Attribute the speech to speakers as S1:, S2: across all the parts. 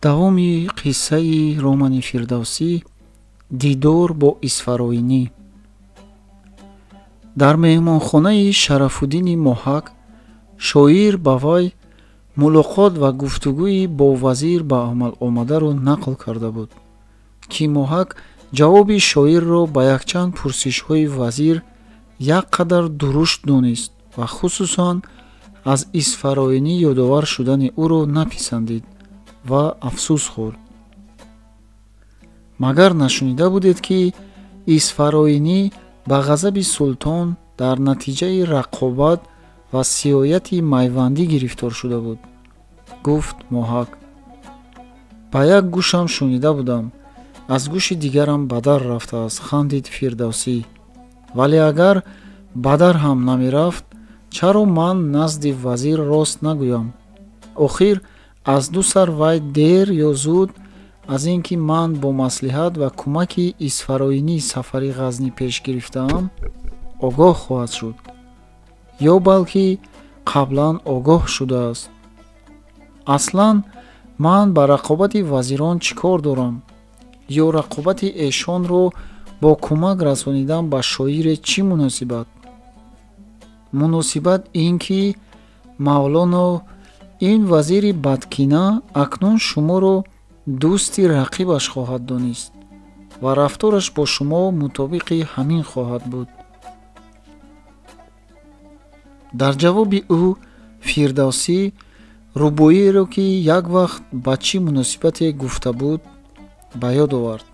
S1: Давоми қиссаи романи Фирдавсӣ «Дидор бо Исфароинӣ». Дар меҳмонхонаи Шарафуддини Моҳак шоир ба вай мулоқот ва гуфтугӯи бо вазир ба амал омадаро нақл карда буд, ки Моҳак ҷавоби шоирро ба якчанд пурсишҳои вазир як қадар дурушт донист ва хусусан аз Исфароинӣ ёдовар шудани ӯро написандид ва афсӯс хӯрд. Магар нашунида будед, ки Исфароинӣ ба ғазаби султон дар натиҷаи рақобат ва сиёяти майвандӣ гирифтор шуда буд? Гуфт Моҳак. Ба як гӯшам шунида будам, аз гӯши дигарам ба дар рафтааст, хандид Фирдавсӣ. Вале агар ба дар ҳам намерафт, чаро ман назди вазир рост нагӯям? Охир аз ду сар вай дер ё зуд аз ин ки ман бо маслиҳат ва кӯмаки Исфароинӣ сафари Ғазнӣ пеш гирифтаам, огоҳ хоҳад шуд. Ё балки қаблан огоҳ шудааст. Аслан ман ба рақобати вазирон чӣ кор дорам? Ё рақобати эшонро бо кӯмак расонидан ба шоире чӣ муносибат? Муносибат ин ки Мавлоно, ин вазири бадкина акнун шуморо дӯсти рақибаш хоҳад донист ва рафтораш бо шумо мутобиқи ҳамин хоҳад буд. Дар ҷавоби ӯ Фирдавсӣ рубоиеро, ки як вақт ба чӣ муносибате гуфта буд, ба ёд овард.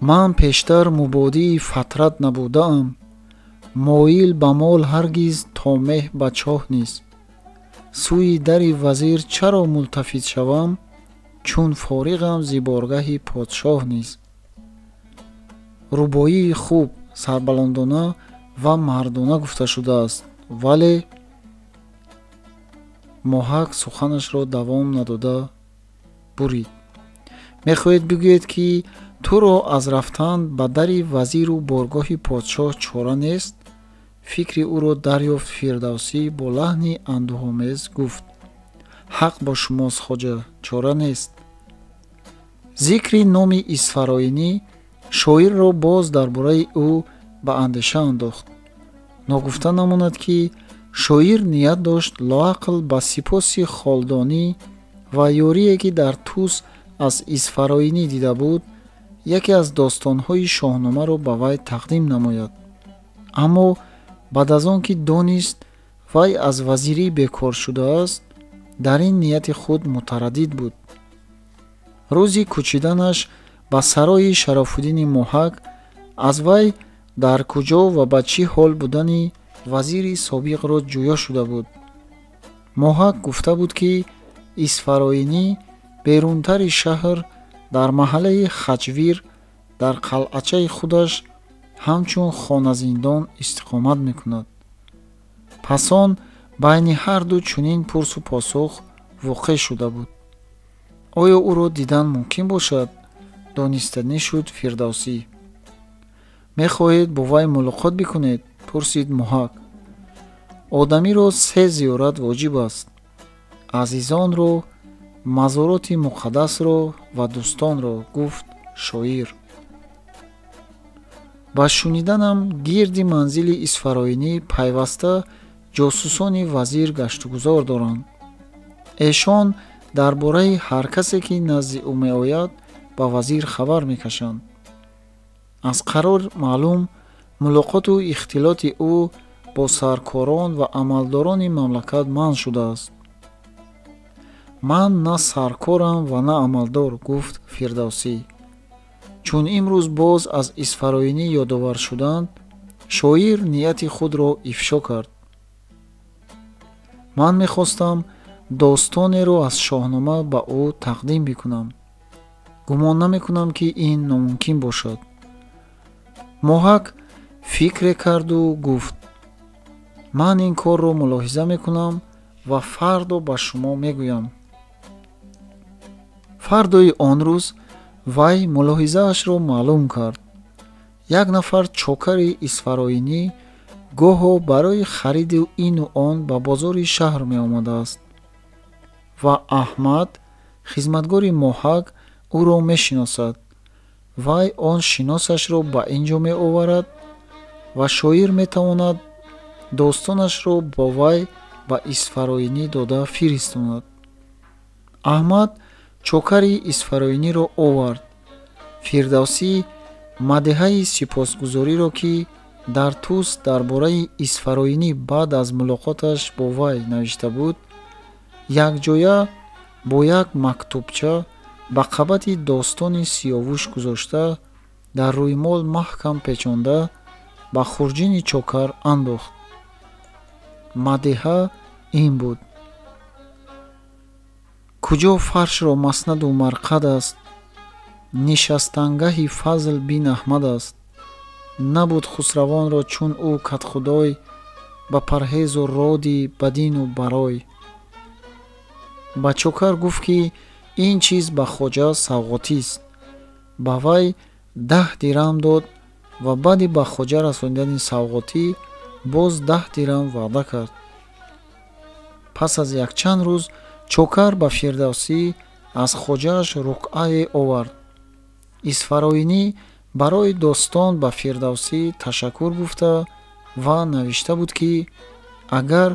S1: Ман пештар мубодии фатрат набудаам, моил ба мол ҳаргиз то меҳ ба чоҳ низ. Сӯи дари вазир чаро мултафит шавам, чун фориғам зи боргаҳи подшоҳ низ. Рубоии хуб, сарбаландона ва мардона гуфта шудааст, вале Моҳак суханашро давом надода бурид. Мехоҳед бигӯед, ки туро аз рафтан ба дари вазиру боргоҳи подшоҳ чора нест? Фикри ӯро дарёфт Фирдавсӣ бо лаҳни андӯҳомез гуфт: ҳақ бо шумост, хоҷа, чора нест. Зикри номи Исфароинӣ шоирро боз дар бораи ӯ ба андеша андохт. Ногуфта намонад, ки шоир ният дошт лоақл ба сипоси холдонӣ ва ёрие, ки дар Тӯс аз Исфароинӣ дида буд, яке аз достонҳои Шоҳномаро ба вай тақдим намояд. Аммо баъд аз он ки донист вай аз вазирӣ бекор шудааст, дар ин нияти худ мутараддид буд. Рӯзи кӯчиданаш ба сарои Шарафуддини Моҳак аз вай дар куҷо ва ба чӣ ҳол будани вазири собиқро ҷӯё шуда буд. Моҳак гуфта буд, ки Исфароинӣ берунтари шаҳр дар маҳаллаи Хаҷвир дар қалъачаи худаш ҳамчун хоназиндон истиқомат мекунад. Пас он байни ҳарду чунин пурсу посух воқеъ шуда буд. Оё ӯро дидан мумкин бошад? Донистанӣ шуд Фирдавсӣ. Мехоҳед бо вай мулоқот бикунед? Пурсид Моҳак. Одамиро се зиёрат воҷиб аст: азизонро, мазороти муқаддасро ва дӯстонро, гуфт шоир. Ба шуниданам гирди манзили Исфароинӣ пайваста ҷосусони вазир гаштугузор доранд. Эшон дар бораи ҳар касе, ки назди ӯ меояд, ба вазир хабар мекашанд. Аз қарор маълум, мулоқоту ихтилоти ӯ бо саркорон ва амалдорони мамлакат манъ шудааст. Ман на саркорам ва на амалдор, гуфт Фирдавсӣ. Чун имрӯз боз аз Исфароинӣ ёдовар шуданд, шоир нияти худро ифшо кард. Ман мехостам достонеро аз Шоҳнома ба ӯ тақдим бикунам. Гумон намекунам, ки ин номумкин бошад. Моҳак фикре карду гуфт: ман ин корро мулоҳиза мекунам ва фардо ба шумо мегӯям. Фардои он рӯз вай мулоҳизаашро маълум кард. Як нафар чокари Исфароинӣ гоҳо барои хариди ину он ба бозори шаҳр меомадааст. ва Аҳмад, хизматгори Моҳак, ӯро мешиносад. Вай он шиносашро ба ин ҷо меоварад ва шоир метавонад достонашро бо вай ба Исфароинӣ дода фиристонад. Аҳмад чокари Исфароиниро овард. Фирдавсӣ мадиҳаи сипосгузориро, ки дар Тус дар бораи Исфароинӣ баъд аз мулоқоташ бо вай навишта буд, якҷоя бо як мактубча ба қабати достони Сиёвуш гузошта, дар рӯймол маҳкам печонда, ба хурҷини чокар андохт. Мадиҳа ин буд: куҷо фаршро маснаду марқад аст, нишастангаҳи Фазл бин Аҳмад аст. Набуд хусравонро чун ӯ кадхудой, ба парҳезу роди ба дину барой. Ба чокар гуфт, ки ин чиз ба хоҷа савғотист. Ба вай 10 дирам дод ва баъди ба хоҷа расонидани савғотӣ боз 10 дирам ваъда кард. Пас аз якчанд рӯз чокар ба Фирдавсӣ аз хоҷааш руқъае овард. Исфароинӣ барои достон ба Фирдавсӣ ташаккур гуфта ва навишта буд, ки агар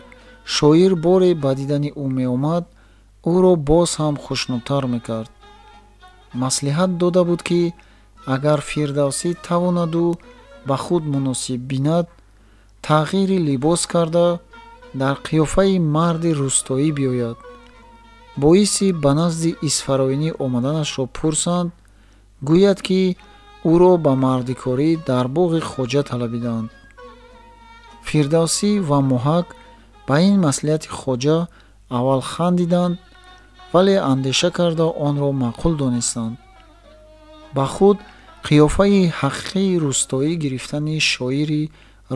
S1: шоир боре ба дидани ӯ меомад, ӯро боз ҳам хушнудтар мекард. Маслиҳат дода буд, ки агар Фирдавсӣ тавонаду ба худ муносиб бинад, тағйири либос карда дар қиёфаи марди рустоӣ биёяд. Боиси ба назди Исфароинӣ омаданашро пурсанд, гӯяд, ки ӯро ба мардикорӣ дар боғи хоҷа талабиданд. Фирдавсӣ ва Моҳак ба ин маслиҳати хоҷа аввал хандиданд, вале андеша карда онро маъқул донистанд. Ба худ қиёфаи ҳақиқии рустоӣ гирифтани шоири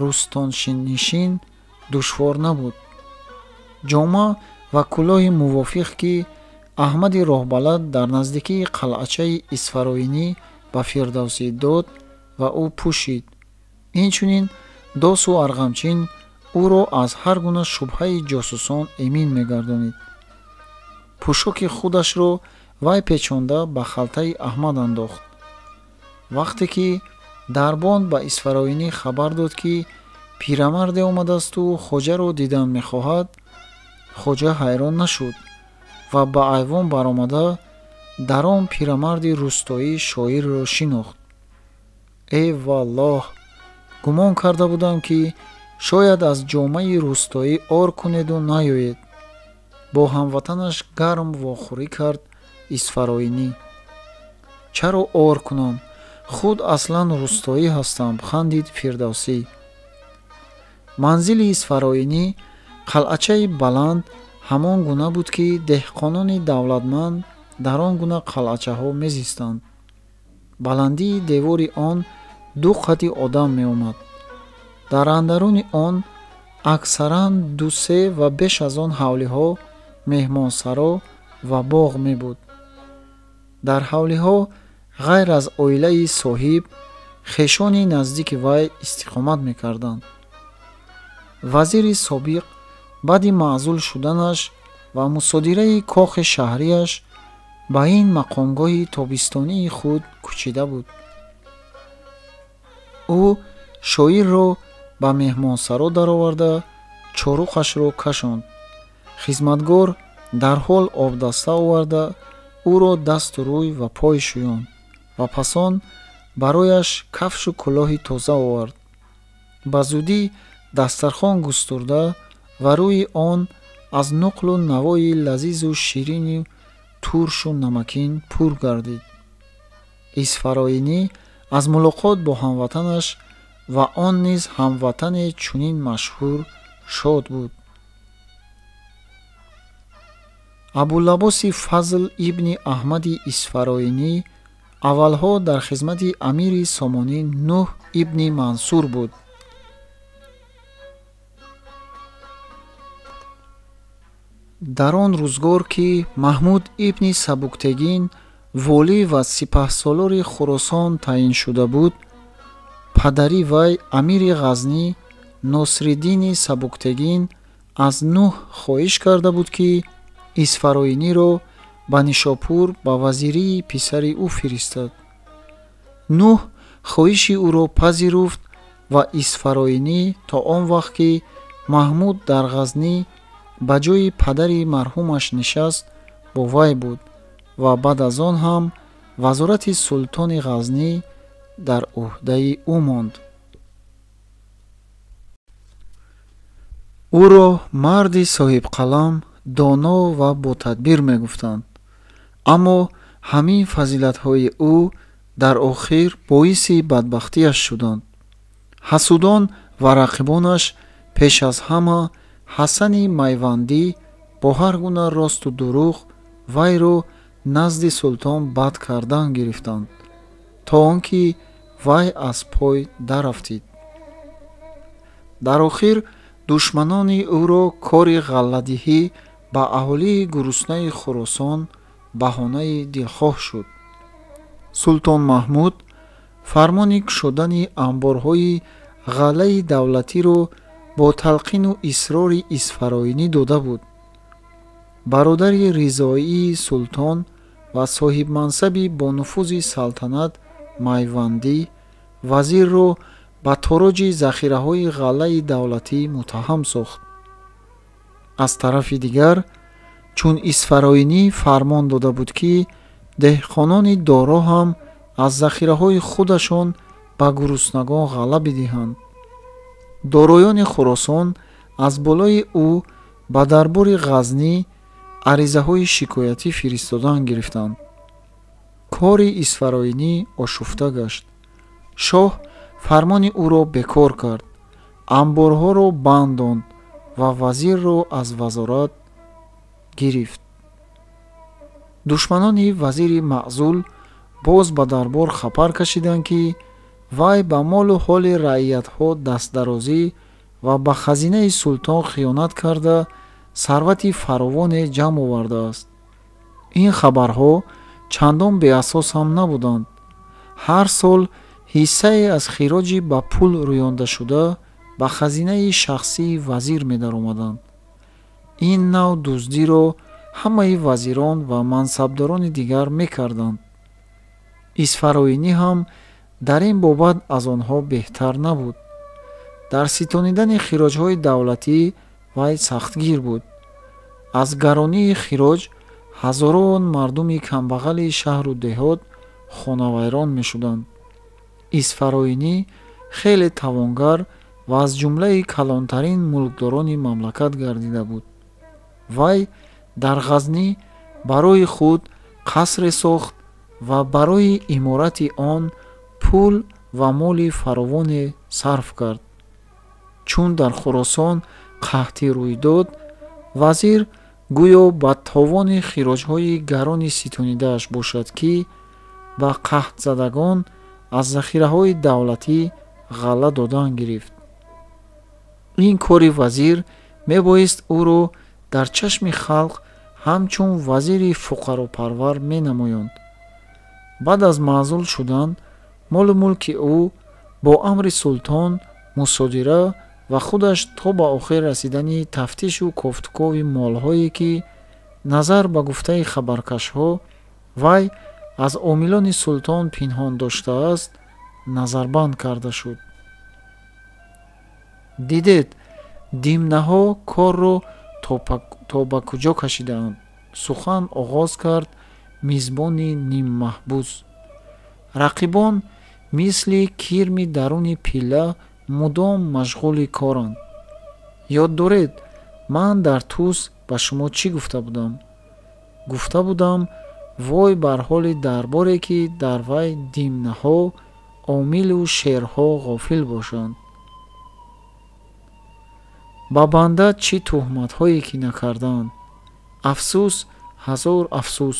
S1: рустоннишин душвор набуд. Ҷома ва кӯлоҳи мувофиқ, ки Аҳмади роҳбалад дар наздикии қалъачаи Исфароинӣ ба Фирдавсӣ дод ва ӯ пӯшид. Инчунин досу арғамчин ӯро аз ҳар гуна шубҳаи ҷосусон эмин мегардонид. Пӯшоки худашро вай печонда ба халтаи Аҳмад андохт. Вақте ки дарбон ба Исфароинӣ хабар дод, ки пирамарде омадасту хоҷаро дидан мехоҳад, хоҷа ҳайрон нашуд ва ба айвон баромада дар он пирамарди рустоӣ шоирро шинохт. Э валлоҳ, гумон карда будам, ки шояд аз ҷомаи рустоӣ ор кунеду наёед. Бо ҳамватанаш гарм вохӯрӣ кард Исфароинӣ. Чаро ор кунам? Худ аслан рустоӣ ҳастам, хандид Фирдавсӣ. Манзили Исфароинӣ қалъачаи баланд ҳамон гуна буд, ки деҳқонони давлатманд дар он гуна қалъачаҳо мезистанд. Баландии девори он 2 қади одам меомад. Дар андаруни он аксаран 2-3 ва беш аз он ҳавлиҳо, меҳмонсаро ва боғ мебуд. Дар ҳавлиҳо ғайр аз оилаи соҳиб, хешони наздики вай истиқомат мекарданд. Вазири собиқ баъди маъзул шуданаш ва мусодираи кохи шаҳрияш ба ин мақомгоҳи тобистонии худ кӯчида буд. Ӯ шоирро ба меҳмонсаро дароварда чоруқашро кашонд. Хизматгор дарҳол обдаста оварда ӯро дасту рӯй ва пой шӯёнд ва пас он барояш кафшу кӯлоҳи тоза овард. Ба зудӣ дастархон густурда ва рӯи он аз нуқлу навои лазизу ширину туршу намакин пур гардид. Исфароинӣ аз мулоқот бо ҳамватанаш ва он низ ҳамватане чунин машҳур шод буд. Абулабоси Фазл ибни Аҳмади Исфароинӣ аввалҳо дар хизмати амири Сомонӣ Нӯҳ ибни Мансур буд. Дар он рӯзгор, ки Маҳмуд ибни Сабуктегин волӣ ва сипаҳсолори Хуросон таъин шуда буд, падари вай амири Ғазнӣ Носриддини Сабуктегин аз Нӯҳ хоҳиш карда буд, ки Исфароиниро ба Нишопур ба вазирии писари ӯ фиристад. Нӯҳ хоҳиши ӯро пазируфт ва Исфароинӣ то он вақт, ки Маҳмуд дар Ғазнӣ ба ҷои падари марҳумаш нишаст, бо вай буд ва баъд аз он ҳам вазорати султони Ғазнӣ дар ӯҳдаи ӯ монд. Ӯро марди соҳибқалам, доно ва ботадбир мегуфтанд. Аммо ҳамин фазилатҳои ӯ дар охир боиси бадбахтиаш шуданд. Ҳасудон ва рақибонаш пеш аз ҳама Ҳасани Майвандӣ бо ҳар гуна росту дурӯғ вайро назди султон бад кардан гирифтанд, то он ки вай аз пой дарафтид. Дар охир душманони ӯро кори ғалладиҳӣ ба аҳолии гуруснаи Хуросон баҳонаи дилхоҳ шуд. Султон Маҳмуд фармони кушодани анборҳои ғаллаи давлатиро бо талқину исрори Исфароинӣ дода буд. Бародари ризоии султон ва соҳибмансаби бонуфузи салтанат Майвандӣ вазирро ба тороҷи захираҳои ғаллаи давлатӣ муттаҳам сохт. Аз тарафи дигар, чун Исфароинӣ фармон дода буд, ки деҳқонони доро ҳам аз захираҳои худашон ба гуруснагон ғалла бидиҳанд, дороёни Хуросон аз болои ӯ ба дарбори Ғазнӣ аризаҳои шикоятӣ фиристодан гирифтанд. Кори Исфароинӣ ошуфта гашт. Шоҳ фармони ӯро бекор кард, анборҳоро банд донд ва вазирро аз вазорат гирифт. Душманони вазири маъзул боз ба дарбор хабар кашиданд, ки вай ба молу ҳоли раиятҳо дастдарозӣ ва ба хазинаи султон хиёнат карда сарвати фаровоне ҷамъ овардааст. Ин хабарҳо чандон беасос ҳам набуданд. Ҳар сол ҳиссае аз хироҷи ба пул рӯёндашуда ба хазинаи шахсии вазир медаромаданд. Ин нав дуздиро ҳамаи вазирон ва мансабдорони дигар мекарданд. Исфароинӣ ҳам дар ин бобат аз онҳо беҳтар набуд. Дар ситонидани хироҷҳои давлатӣ вай сахтгир буд. Аз гаронии хироҷ ҳазорон мардуми камбағали шаҳру деҳот хонавайрон мешуданд. Исфароинӣ хеле тавонгар ва аз ҷумлаи калонтарин мулкдорони мамлакат гардида буд. Вай дар Ғазнӣ барои худ қасре сохт ва барои иморати он пул ва моли фаровоне сарф кард. Чун дар Хуросон қаҳтӣ рӯй дод, вазир гӯё ба товони хироҷҳои гарони ситонидааш бошад, ки ба қаҳтзадагон аз захираҳои давлатӣ ғалла додан гирифт. Ин кори вазир мебоист ӯро дар чашми халқ ҳамчун вазири фуқаропарвар менамоёнд. Баъд аз маъзул шудан молу мулки ӯ бо амри султон мусодира ва худаш то ба охир расидани тафтишу кофтукови молҳое, ки назар ба гуфтаи хабаркашҳо вай аз омилони султон пинҳон доштааст, назарбанд карда шуд. Дидед, димнаҳо корро то ба куҷо кашидаанд, сухан оғоз кард мизбони ниммаҳбус. Рақибон мисли кирми даруни пилла мудом машғули коранд. Ёд доред, ман дар Тус ба шумо чӣ гуфта будам? Гуфта будам, вой бар ҳоли дарборе, ки дар вай димнаҳо, омилу шерҳо ғофил бошанд. Ба банда чӣ туҳматҳое ки накардаанд. Афсӯс, ҳазор афсӯс,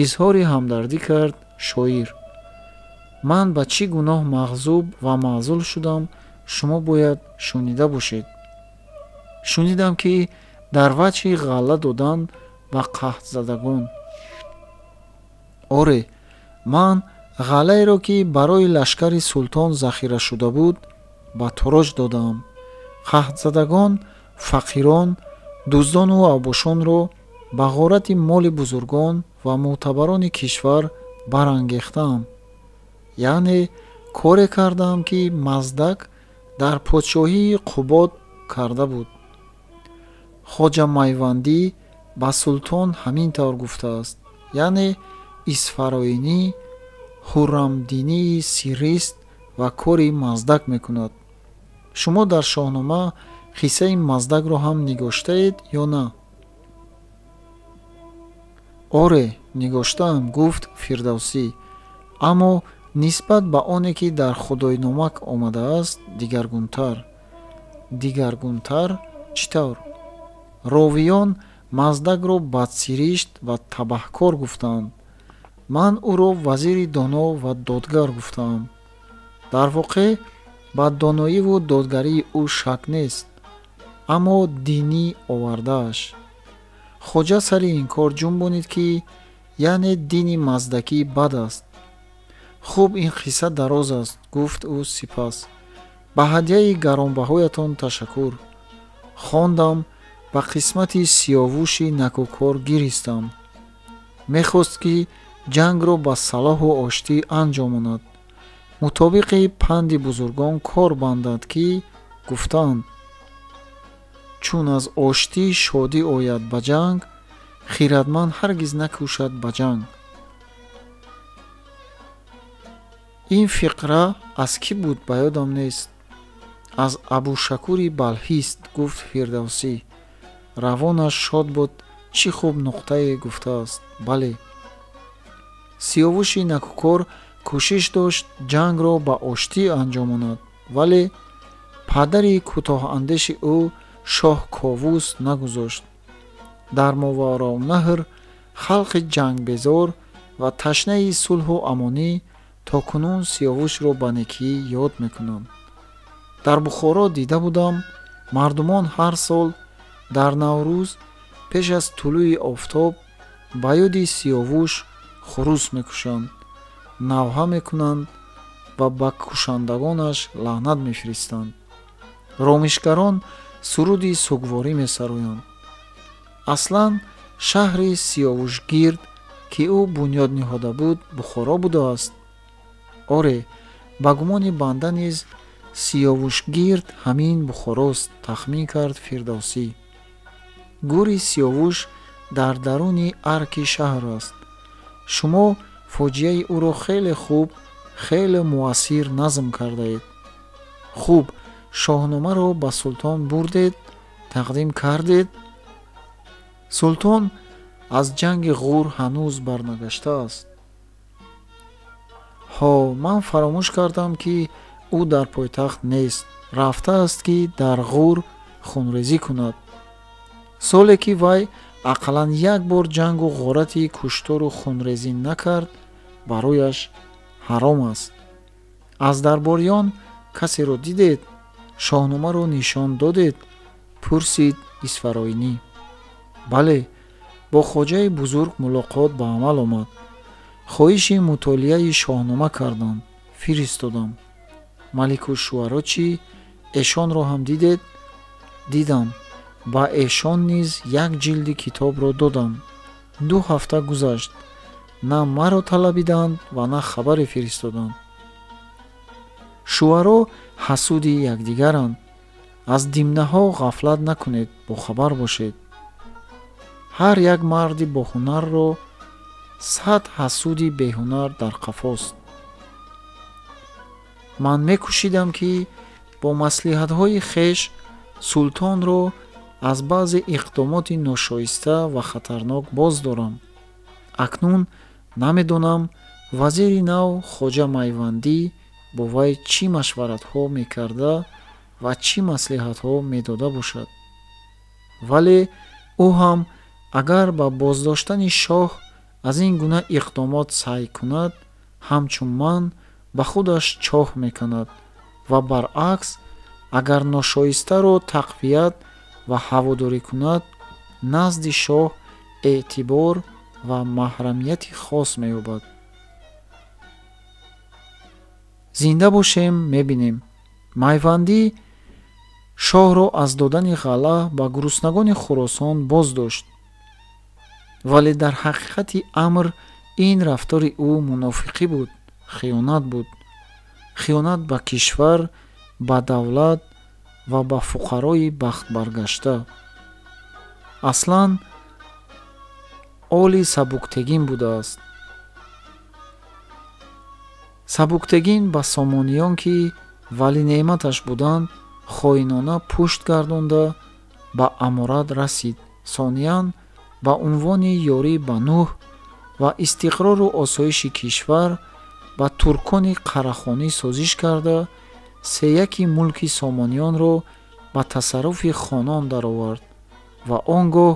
S1: изҳори ҳамдардӣ кард шоир. Ман ба чӣ гуноҳ мағзуб ва маъзул шудам, шумо бояд шунида бошед. Шунидам, ки дар ваҷҳи ғалла додан ба қаҳтзадагон. Оре, ман ғаллаеро, ки барои лашкари султон захира шуда буд, ба тороҷ додаам. Қаҳтзадагон, фақирон, дуздону авбошонро ба ғорати моли бузургон ва мӯътабарони кишвар барангехтаам. Яъне коре кардаам, ки Маздак дар подшоҳии Қубод карда буд. Хоҷа Майвандӣ ба султон ҳамин тавр гуфтааст. Яъне Исфароинӣ ҳуррамдинии сиррист ва кори Маздак мекунад. Шумо дар Шоҳнома қиссаи Маздакро ҳам нигоштаед ё на? Оре, нигоштаам, гуфт Фирдавсӣ, аммо нисбат ба оне, ки дар Худойномак омадааст, дигаргунтар. Дигаргунтар чӣ тавр? Ровиён Маздакро бадсиришт ва табаҳкор гуфтаанд. Ман ӯро вазири доно ва додгар гуфтаам. Дар воқеъ ба доноиву додгарии ӯ шак нест, аммо динӣ овардааш. Хоҷа сари ин кор ҷунбонид, ки яъне дини маздакӣ бад аст. Хуб, ин қисса дароз аст, гуфт ӯ сипас. Ба ҳадияи гаронбаҳоятон ташаккур. Хондам, ба қисмати Сиёвуши накӯкор гиристам. Мехост, ки ҷангро ба салоҳу оштӣ анҷомонад. Мутобиқи панди бузургон кор бандад, ки гуфтаанд: чун аз оштӣ шодӣ ояд ба ҷанг, хиратманд ҳаргиз накӯшад ба ҷанг. Ин фиқра аз кӣ буд, ба ёдам нест. Аз Абушакури Балҳист, гуфт Фирдавсӣ. Равонаш шод буд, чӣ хуб нуқтае гуфтааст. Бале, Сиёвуши накӯкор кӯшиш дошт ҷангро ба оштӣ анҷомонад, вале падари кӯтоҳандеши ӯ шоҳ Ковус нагузошт. Дар Мовароуннаҳр халқи ҷангбезор ва ташнаи сулҳу амонӣ то кунун Сиёвушро ба некӣ ёд мекунанд. Дар Бухоро дида будам, мардумон ҳар сол дар Наврӯз пеш аз тулӯи офтоб ба ёди Сиёвуш хурус мекушанд, навҳа мекунанд ва ба кушандагонаш лаънат мефиристанд. Ромишгарон суруди сугворӣ месароянд. Аслан шаҳри Сиёвушгирд, ки ӯ бунёд ниҳода буд, Бухоро будааст. Оре, ба гумони банда низ Сиёвушгирд ҳамин Бухорост, тахмин кард Фирдавсӣ. Гӯри Сиёвуш дар даруни арки шаҳр аст. Шумо фоҷиаи ӯро хеле хуб, хеле муассир назм кардаед. Хуб, Шоҳномаро ба султон бурдед, тақдим кардед? Султон аз ҷанги Ғур ҳанӯз барнагаштааст. Ҳо, ман фаромӯш кардам, ки ӯ дар пойтахт нест, рафтааст, ки дар Ғур хунрезӣ кунад. Соле ки вай ақаллан як бор ҷангу ғорати куштору хунрезӣ накард, барояш ҳаром аст. Аз дарбориён касеро дидед? Шоҳномаро нишон додед? Пурсид Исфароинӣ. Бале, бо хоҷаи бузург мулоқот ба амал омад. Хоҳиши мутолиаи Шоҳнома карданд, фиристодам. Маликушшуаро чӣ? Эшонро ҳам дидед? Дидам. Ба эшон низ як ҷилди китобро додам. 2 ҳафта гузашт. На маро талабиданд ва на хабаре фиристоданд. Шуаро ҳасуди якдигаранд. Аз димнаҳо ғафлат накунед, бохабар бошед. Ҳар як марди боҳунарро 100 ҳасуди беҳунар дар қафост. Ман мекӯшидам, ки бо маслиҳатҳои хеш султонро аз баъзе иқдомоти ношоиста ва хатарнок боз дорам. Акнун намедонам вазири нав Хоҷа Майвандӣ бо вай чӣ машваратҳо мекарда ва чӣ маслиҳатҳо медода бошад. Вале ӯ ҳам агар ба боздоштани шоҳ аз ин гуна иқдомот саъй кунад, ҳамчун ман ба худаш чоҳ меканад ва баръакс, агар ношоистаро тақвият ва ҳаводорӣ кунад, назди шоҳ эътибор ва маҳрамияти хос меёбад. Зинда бошем, мебинем. Майвандӣ шоҳро аз додани ғалла ба гуруснагони Хуросон боз дошт. Вале дар ҳақиқати амр ин рафтори ӯ мунофиқӣ буд, хиёнат буд. Хиёнат ба кишвар, ба давлат ва ба фуқарои бахтбаргашта. Аслан оли Сабуктегин будааст. Сабуктегин ба сомониён, ки вали неъматаш буданд, хоинона пушт гардонда ба аморат расид. Сониян ба унвони ёрӣ ба Нӯҳ ва истиқрору осоиши кишвар ба туркони қарахонӣ созиш карда, сеяки мулки сомониёнро ба тасарруфи хонон даровард ва он гоҳ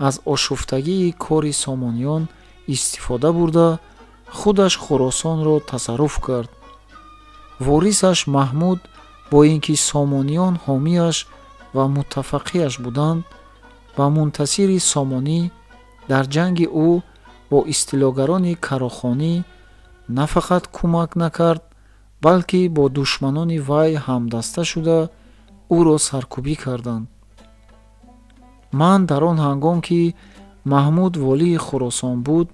S1: аз ошуфтагии кори сомониён истифода бурда, худаш Хуросонро тасарруф кард. Ворисаш Маҳмуд бо ин ки сомониён ҳомиаш ва муттафақиаш буданд, ба мунтасири сомонӣ дар ҷанги ӯ бо истилогарони карохонӣ на фақат кӯмак накард, балки бо душманони вай ҳамдаста шуда ӯро саркӯбӣ карданд. Ман дар он ҳангом, ки Маҳмуд волии Хуросон буд,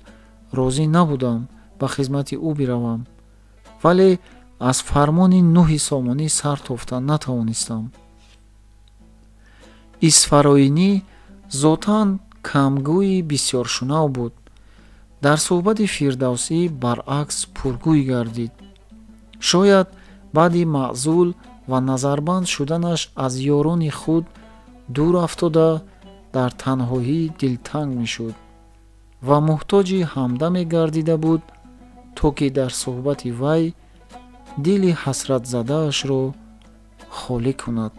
S1: розӣ набудам ба хизмати ӯ биравам, вале аз фармони Нӯҳи сомонӣ сар тофта натавонистам. Исфароинӣ зотан камгӯи бисёршунав буд. Дар суҳбати Фирдавсӣ баръакс пургӯй гардид. Шояд баъди маъзул ва назарбанд шуданаш аз ёрони худ дур афтода, дар танҳоӣ дилтанг мешуд ва муҳтоҷи ҳамдаме гардида буд, то ки дар суҳбати вай дили ҳасратзадаашро холӣ кунад.